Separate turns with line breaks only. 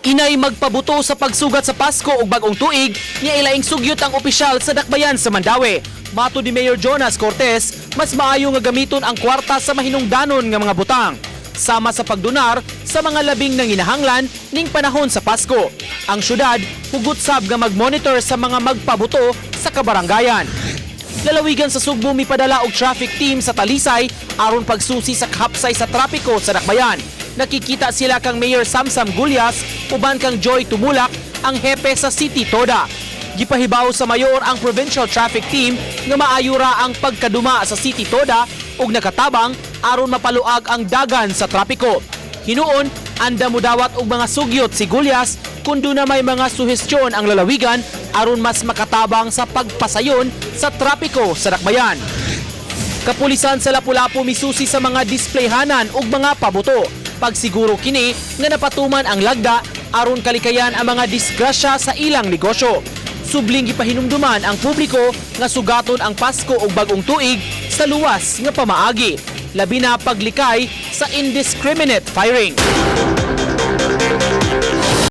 Inay magpabuto sa pagsugat sa Pasko ug Bagong Tuig nga ilaing sugyot ang opisyal sa dakbayan sa Mandaue. Matod ni Mayor Jonas Cortez, mas maayo nga gamiton ang kwarta sa mahinungdanon nga mga butang sama sa pagdonar sa mga labing nanginahanglan ning panahon sa Pasko. Ang syudad hugot sab nga mag-monitor sa mga magpabuto sa kabarangayan. Lalawigan sa Sugbo mipadala og traffic team sa Talisay aron pagsusi sa kahapsay sa trapiko sa dakbayan. Nakikita sila kang Mayor Samsam Gullas uban kang Joy Tumulak, ang hepe sa City Toda. Gipahibaw sa mayor ang provincial traffic team nga maayo ra ang pagkaduma sa City Toda ug nakatabang aron mapaluag ang dagan sa trapiko. Hinuon, anda mudawat og mga sugyot si Gullas kung duna may mga suhestyon ang lalawigan aron mas makatabang sa pagpasayon sa trapiko sa dakbayan. Kapulisan sa Lapu-Lapu misusi sa mga displayhanan ug mga pabuto. Pagsiguro kini nga napatuman ang lagda aron kalikayan ang mga disgrasya sa ilang negosyo. Subling gipahinumduman ang publiko nga sugaton ang Pasko ug Bagong Tuig sa luwas nga pamaagi. Labi na paglikay sa indiscriminate firing.